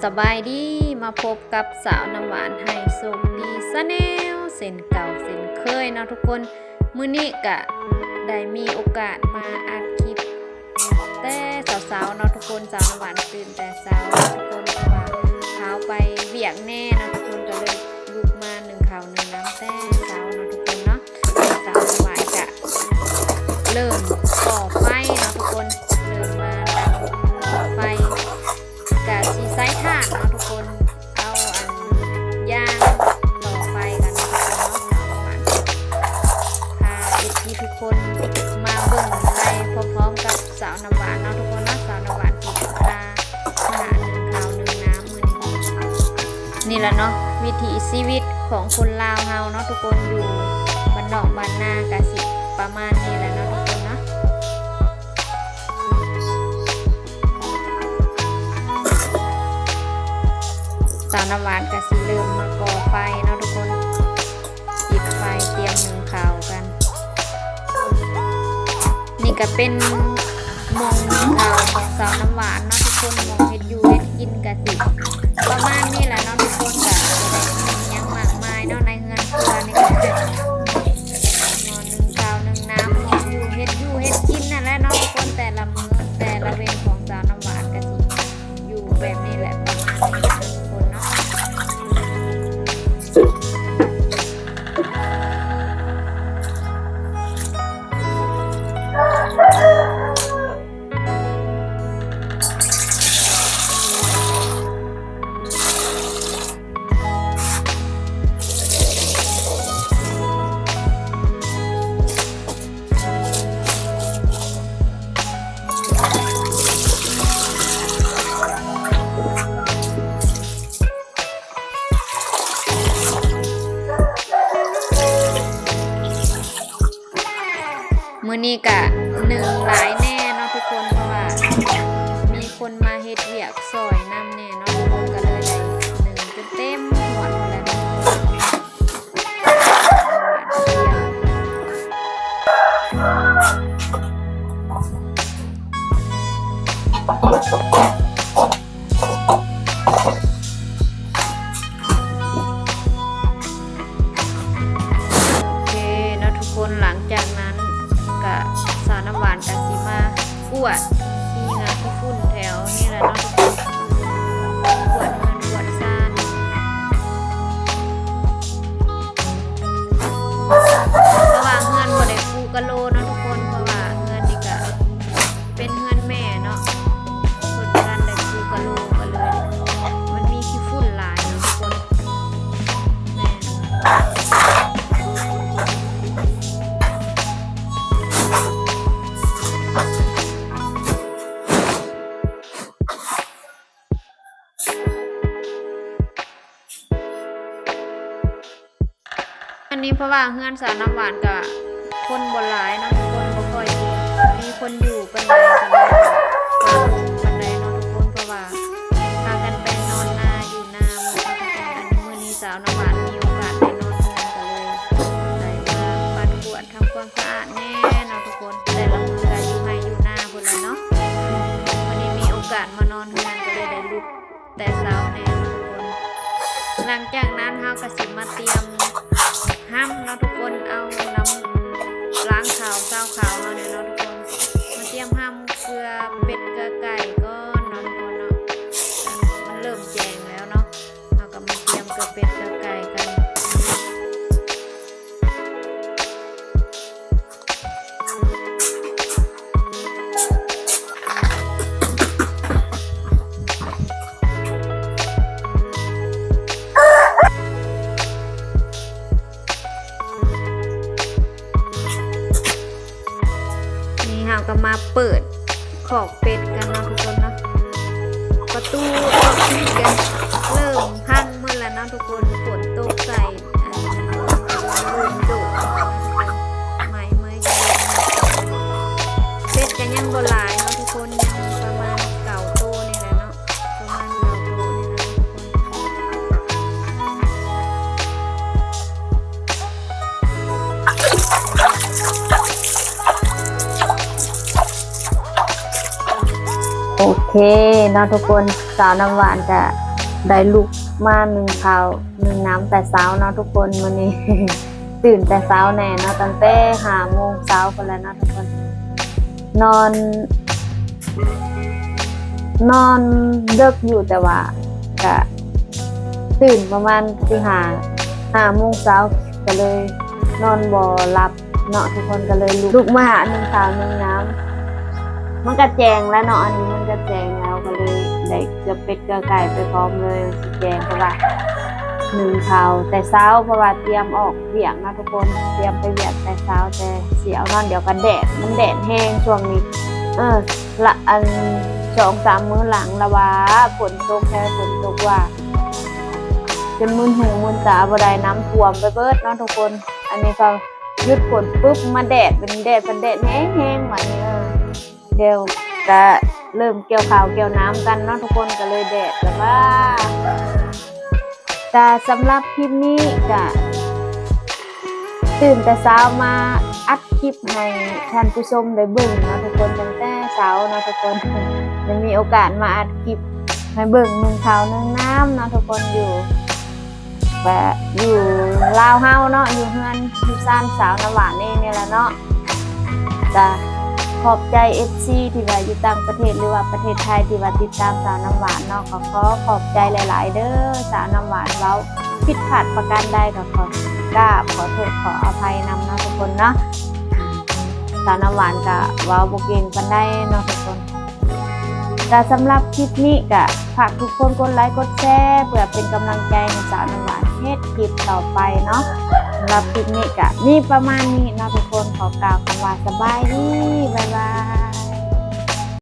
ສະບາຍດີ ມາພົບກັບສາວນ້ຳຫວານໄຮໂຊກດີ Channel ເຊັ່ນເກົ່າເຊັ່ນເຄີຍເນາະທຸກຄົນ. ມື້ນີ້ກະໄດ້ມີໂອກາດມາອັດຄລິບແຕ່ເຊົ້າໆເນາະທຸກຄົນ. ສາວນ້ຳຫວານຕື່ນແຕ່ເຊົ້າເນາະທຸກຄົນ ເພາະວ່າພາວໄປວຽກແດ່ເນາະທຸກຄົນ ກະເລີຍລຸກມາໜຶ້ງເຂົ້າໜຶ້ງນ້ຳແຕ່ເຊົ້າເນາະທຸກຄົນເນາະ. ສາວນ້ຳຫວານກະເລີ່ມກໍ່ໄຟເນາະທຸກຄົນ ເລີ່ມມາດັງໄຟ ກະຊິໃຊ້ຖ່ານເນາະທຸກຄົນ ເອົາອັນ ຢາງກໍ່ໄຟກັນເນາະທຸກຄົນເນາະ. ສາວນ້ຳຫວານພາເອັຟຊີທຸກຄົນມາເບິ່ງໄປພ້ອມໆກັບສາວນ້ຳຫວານເນາະທຸກຄົນເນາະ. ສາວນ້ຳຫວານຊິພາມາຫາໜຶ້ງເຂົ້າໜຶ້ງນ້ຳມື້ນີ້ ນີ້ລະເນາະ ວິຖີຊີວິດຂອງຄົນລາວເຮົາເນາະທຸກຄົນ ຢູ່ບ້ານນອກບ້ານນາກະຊິປະມານນີ້ແຫຼະເນາະທຸກຄົນເນາະ. ສາວນ້ຳຫວານກະຊິເລີ່ມມາກໍ່ໄຟເນາະທຸກຄົນ ຕິດໄຟຕຽມໜຶ້ງເຂົ້າກັນ. ນີ້ກະເປັນໝ່ອງໜຶ້ງເຂົ້າຂອງສາວນ້ຳຫວານເນາະທຸກຄົນ ໝ່ອງເຮັດຢູ່ເຮັດກິນກະຊິປະມານນີ້ແຫຼະເນາະທຸກຄົນ ກະບໍ່ໄດ້ມີຫຍັງມາກມາຍເນາະ ໃນເຮືອນຄົວນີ້ກະ ໝໍ້ໜຶ້ງເຂົ້າໜຶ້ງນ້ຳ ໝໍ້ຢູ່ເຮັດຢູ່ເຮັດກິນນັ້ນແຫຼະເນາະທຸກຄົນ. ແຕ່ລະມື້ແຕ່ລະເວັນຂອງສາວນ້ຳຫວານກະຊິຢູ່ແບບນີ້ແຫຼະ ປະມານນີ້ແຫຼະທຸກຄົນເນາະ. ມື້ນີ້ກະໜຶ້ງຫຼາຍແດ່ເນາະທຸກຄົນ ເພາະວ່າມີຄົນມາເຮັດວຽກຊ່ອຍນຳແດ່ເນາະທຸກຄົນ ກະເລີຍໄດ້ໜຶ້ງຈົນເຕັມຖ້ວຍພຸ້ນແຫຼະເນາະ. ໂອເຄເນາະທຸກຄົນ ຫຼັງຈາກນັ້ນກະສາວນ້ຳຫວານກະຊິມາກວາດຂີ້ເຫຍື້ອຂີ້ຝຸ່ນແຖວນີ້ແຫຼະເນາະທຸກຄົນ ກວາດເຮືອນກວາດຊານ ເພາະວ່າເຮືອນບໍ່ໄດ້ປູກະໂລເນາະທຸກຄົນ ເພາະວ່າເຮືອນນີ້ກະ ເປັນເຮືອນແມ່ເນາະ ເພິ່ນບໍ່ທັນໄດ້ປູກະໂລ ກະເລີຍມັນມີຂີ້ຝຸ່ນຫຼາຍເນາະທຸກຄົນ. ແມ່ນ ອັນນີ້ເພາະວ່າເຮືອນສາວນ້ຳຫວານກະຄົນບໍ່ຫຼາຍເນາະທຸກຄົນ ບໍ່ຄ່ອຍຊິມີຄົນຢູ່ປານໃດ ປານໃດເນາະທຸກຄົນ ເພາະວ່າພາກັນໄປນອນນາຢູ່ນາໝົດເນາະທຸກຄົນ. ອັນນີ້ມື້ນີ້ສາວນ້ຳຫວານມີໂອກາດໄດ້ນອນເຮືອນ ກະເລີຍໄດ້ມາປັດກວາດທຳຄວາມສະອາດແດ່ເນາະທຸກຄົນ ແຕ່ລະມື້ກະຢູ່ໄຮ່ຢູ່ນາພຸ້ນແຫຼະເນາະ. ມື້ນີ້ມີໂອກາດມານອນເຮືອນ ກະເລີຍໄດ້ລຸກ ແຕ່ເຊົ້າແນ່ທຸກຄົນ. ຫຼັງຈາກນັ້ນເຮົາກະຊິມາຕຽມຮ່ຳເນາະທຸກຄົນ ເອົານ້ຳລ້າງຄາວຊາວຄາວເຮົານີ້ເນາະທຸກຄົນ ມາຕຽມຮ່ຳເກືອເປັດເກືອໄກ່ກ່ອນເນາະທຸກຄົນເນາະ. ມັນເລີ່ມແຈ້ງແລ້ວເນາະ ເຮົາກະມາຕຽມເກືອເປັດເກືອໄກ່ກັນ. ນີ້ເຮົາກະມາເປີດຄອກເປັດກັນເນາະທຸກຄົນເນາະ ປະຕູຄອກເປັດກະເລີ່ມພັງໝົດແລ້ວເນາະທຸກຄົນ ຝົນຕົກໃສ່ ອັນ ເລີ່ມໂດດ ໄໝ້ເມີຍ ເປັດກະຍັງບໍ່ຫຼາຍເນາະທຸກຄົນ ຍັງປະມານເກົ້າໂຕນີ້ແຫຼະເນາະ ປະມານເກົ້າໂຕນີ້ແຫຼະທຸກຄົນ. ໂອເຄເນາະທຸກຄົນ ສາວນ້ຳຫວານກະ ໄດ້ລຸກມາໜຶ້ງເຂົ້າໜຶ້ງນ້ຳແຕ່ເຊົ້າເນາະທຸກຄົນ. ມື້ນີ້ຕື່ນແຕ່ເຊົ້າແດ່ເນາະ ຕັ້ງແຕ່ຫ້າໂມງເຊົ້າພຸ້ນແຫຼະເນາະທຸກຄົນ. ນອນ ນອນເດິກຢູ່ ແຕ່ວ່າກະຕື່ນປະມານຕີຫ້າ ຫ້າໂມງເຊົ້າ ກະເລີຍນອນບໍ່ຫຼັບເນາະທຸກຄົນ ກະເລີຍລຸກ ລຸກມາຫາໜຶ້ງເຂົ້າໜຶ້ງນ້ຳ. ມັນກະແຈ້ງແລ້ວເນາະ ອັນນີ້ມັນກະແຈ້ງແລ້ວ ກະເລີຍໄດ້ເກືອເປັດເກືອໄກ່ໄປພ້ອມເລີຍ ຊິແຈ້ງ ເພາະວ່າໜຶ້ງເຂົ້າແຕ່ເຊົ້າ ເພາະວ່າຕຽມອອກວຽກເນາະທຸກຄົນ ຕຽມໄປວຽກແຕ່ເຊົ້າ ແຕ່ຊິເອົານອນດຽວກັນ ແດດ ມັນແດດແຮງຊ່ວງນີ້ ເອີ ລະ ອັນ ສອງສາມມື້ຫຼັງລະວ່າຝົນຕົກແທ້ ຝົນຕົກວ່າ ຈົນມຶນຫູມຶນຕາບໍ່ໄດ້ ນ້ຳຖ້ວມໄປເບິດເນາະທຸກຄົນ. ອັນນີ້ກະຢຸດຝົນປຶບ ມາແດດ ເປັນແດດ ເປັນແດດແຮງໆ ບາດນີ້ ເອີ ດຽວກະເລີ່ມກ່ຽວເຂົ້າກ່ຽວນ້ຳກັນເນາະທຸກຄົນ ກະເລີຍແດດລະວ່າ. ກະສຳລັບຄລິບນີ້ກະຕື່ນແຕ່ເຊົ້າມາອັດຄລິບໃຫ້ທ່ານຜູ້ຊົມໄດ້ເບິ່ງເນາະທຸກຄົນ ຕັ້ງແຕ່ເຊົ້າເນາະທຸກຄົນ ໄດ້ມີໂອກາດມາອັດຄລິບໃຫ້ເບິ່ງໜຶ້ງເຂົ້າໜຶ້ງນ້ຳເນາະທຸກຄົນ ຢູ່ ແບບຢູ່ລາວເຮົາເນາະ ຢູ່ເຮືອນຢູ່ຊານສາວນ້ຳຫວານເອງນີ້ແຫຼະເນາະ. ກະຂອບໃຈເອັຟຊີທີ່ວ່າຢູ່ຕ່າງປະເທດ ຫຼືວ່າປະເທດໄທທີ່ວ່າຕິດຕາມສາວນ້ຳຫວານເນາະ ກະຂໍຂອບໃຈຫຼາຍໆເດີ. ສາວນ້ຳຫວານເວົ້າຜິດພາດປະການໃດກະຂໍກາບຂໍໂທດຂໍອະໄພນຳເນາະທຸກຄົນເນາະ. ສາວນ້ຳຫວານກະເວົ້າບໍ່ເກັ່ງປານໃດເນາະທຸກຄົນ. ກະສຳລັບຄລິບນີ້ກະຝາກທຸກຄົນກົດໄລກົດແຊ ເພື່ອເປັນກຳລັງໃຈໃຫ້ສາວນ້ຳຫວານເຮັດຄລິບຕໍ່ໄປເນາະ. ສຳລັບຄລິບນີ້ກະມີປະມານນີ້ເນາະທຸກຄົນ ຂໍກ່າວຄຳວ່າສະບາຍດີ ບາຍບາຍ.